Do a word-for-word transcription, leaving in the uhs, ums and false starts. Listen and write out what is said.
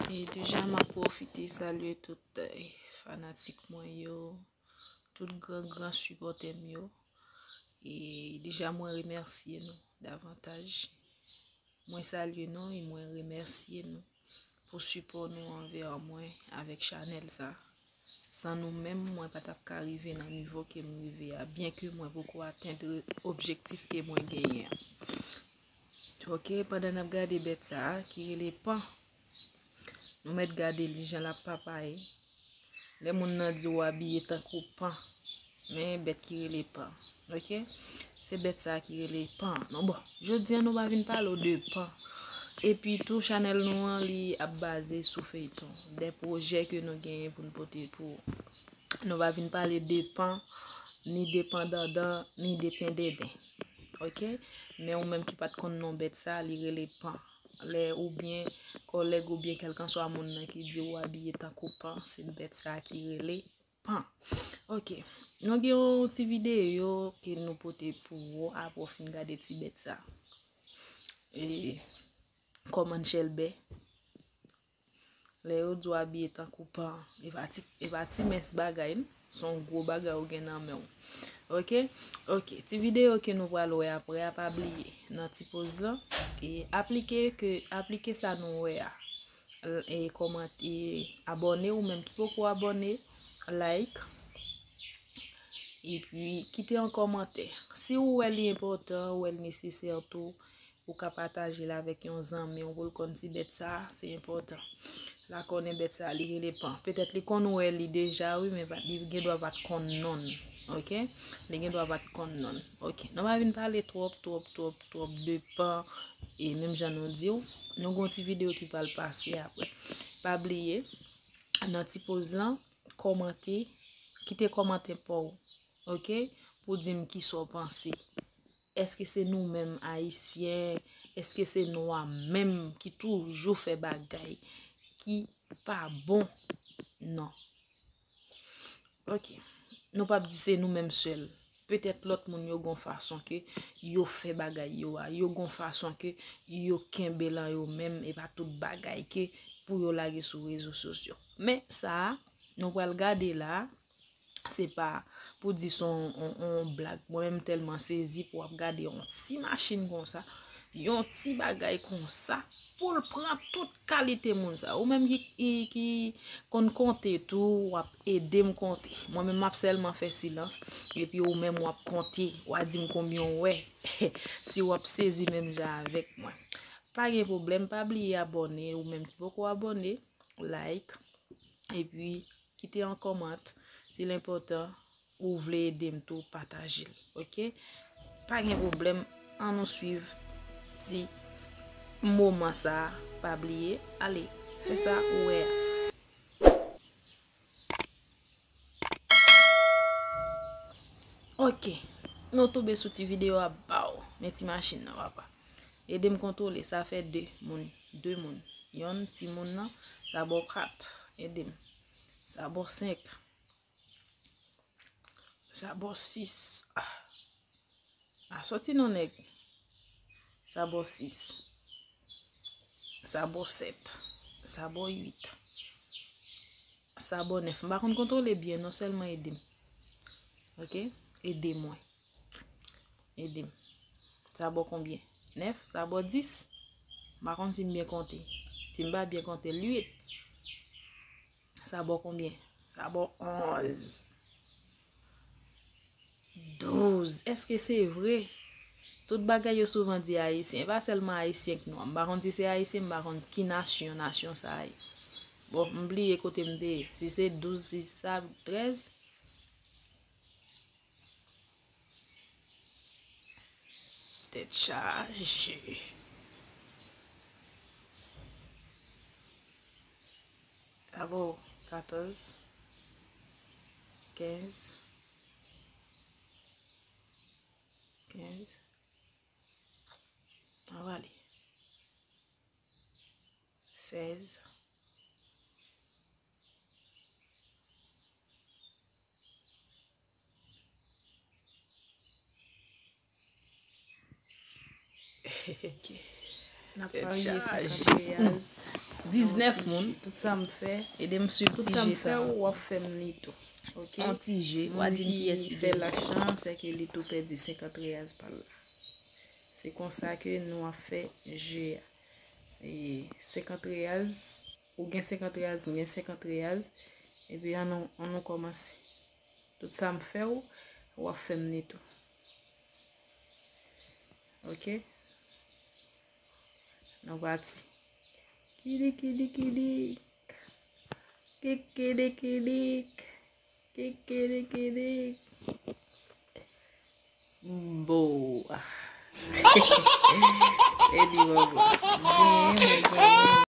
E deja, m ap pwofite salye tout, eh, fanatik mwen yo, tout gran, gran sipòtè m yo. E deja, mwen remèsye nou davantaj. Mwen salye nou e mwen remèsye nou pou sipò nou anvè mwen avèk chanèl sa. San nou menm, mwen pa t ap ka rive nan nivo ke m rive a, byen ke mwen poko atenn re-, objektif ke mwen genyen an. Ok, pandan n ap gade bèt sa a ki rele pan, nou mèt gade li jan l ap papaye. Lè moun nan di w abiye tankou pan, men bèt ki rele pan. Ok? Se bèt sa a ki rele pan. Non, bon, jodi a nou pa vin pale w de pan. Epi tou, chanèl nou an, li ap baze sou feyton, de pwojè ke nou genyen pou n pote pou ou. Nou pa vin pale de pan, ni de pandandan, ni de pendenden. Ok? Men ou menm ki pa t konn non bèt sa, li rele pan. Lè oubyen kòlèg oubyen kèlkanswa moun nan ki di w abiye tankou pan, se bèt sa ki rele pan. Ok. Nou gen yon ti videyo ke nou pote pou ou apre w fin gade ti bèt sa. E kòman chèlbè. Lè yo di w abiye tankou pan, e pa ti, e pa ti mens bagay, non. Se yon gwo bagay ou gen nan men w. Ok? Ok. Ti videyo ke nou pral wè apre a, pa bliye, nan ti poz lan, e aplike ke, aplike sa nou wè a. L-, e kòmante, abòne, ou menm ki poko abòne, like, epi kite yon kòmantè. Si ou wè li enpòtan, ou wè li nesesè tou, ou ka pataje l avèk yon zanmi w pou l konn ti bèt sa, se enpòtan. La konnen bèt sa, li rele pan. Petèt li konn wè li deja, wi, men pa, li gen dwa pa t konn non l. Ok? Li gen dwa pa t konn non l. Ok. Nou pa vin pale twòp, twòp, twòp, twòp de pan. E menm jan nou di w, nou gon ti videyo ki pral pase apre. Pa bliye, nan ti poz lan, kòmante, kite kòmantè pa w. Ok? Pou di m kisa w panse. Èske se nou menm Ayisyen? Èske se nwa menm ki toujou fè bagay ki pa bon? Non. Ok. Nou p ap di se nou menm sèl. Petèt lòt moun yo gon fason ke yo fè bagay yo a. Yo gon fason ke yo kenbe lan yo menm, e pa tout bagay ke pou yo lage sou rezo sosyo. Men sa a, nou pral gade la a, se pa pou di se yon, yon, yon blag. Mwen menm tèlman sezi pou w ap gade yon ti machin konsa, yon ti bagay konsa, pou l pran tout kalite moun sa. Ou menm ki, ki, ki konn konte tou, w ap ede m konte. Mwen menm m ap sèlman fè silans, epi ou menm w ap konte, w a di m konbyen w wè. Si w ap sezi menm jan avèk mwen. Pa gen pwoblèm, pa bliye abòne, ou menm ki poko abòne, like, epi kite yon kòmant, si l enpòtan, ou vle ede m tou, pataje l, ok? Pa gen pwoblèm, ann nou swiv ti moman sa a, pa bliye, ale, fè sa ou wè a. Ok, nou tonbe sou ti videyo a, baw, men ti machin nan, papa. Ede m kontwole, sa fè de moun, de moun. Yonn, timoun nan, sa ba w kat, ede m. Sa ba w senk. Sa ba w sis. Ah. A soti non nèg. Sa ba w sis. Sa ba w sèt. Sa ba w uit. Sa ba w nèf. M pa konn kontwole byen non, sèlman ede m. Ok? Ede mwen. Ede m. Sa ba w konbyen? Nèf? Sa ba w dis? M pa konn si m byen konte. Si m pa byen konte, l uit. Sa ba w konbyen? Sa ba w onz. Douz. Èske se vre? Tout bagay yo souvan di Ayisyen. E pa sèlman Ayisyen k nwa. M pa konn si se Ayisyen, m pa konn ki nasyon, nasyon sa a ye. Bon, m bliye kote m te ye. Si se douz, si sa trèz. Tèt chaje. Sa ba w katòz, kenz, kenz. Ann ale. Sèz. Ok. N ap parye senkant riyaz. Diznèf moun. Tout sa m fè, ede m swiv ti je sa. Tout sa m fè, w ap fè m li tou. Ok? On ti je, w a di m kiyès ki fè lach lan, se ke li tou pèdi senkant riyaz pa l la. Se konsa ke nou ap fè je a. E senkant riyaz, ou gen senkant riyaz, m gen senkant riyaz. Epi ann nou, ann nou kòmanse. Tout sa m fè w, w ap fè m li tou. Ok? Nou pati. Kidi, kidi, kidi. Kikidi, kidi. Kikidi, kidi. Bo. E di bo, bo. Gen, gen.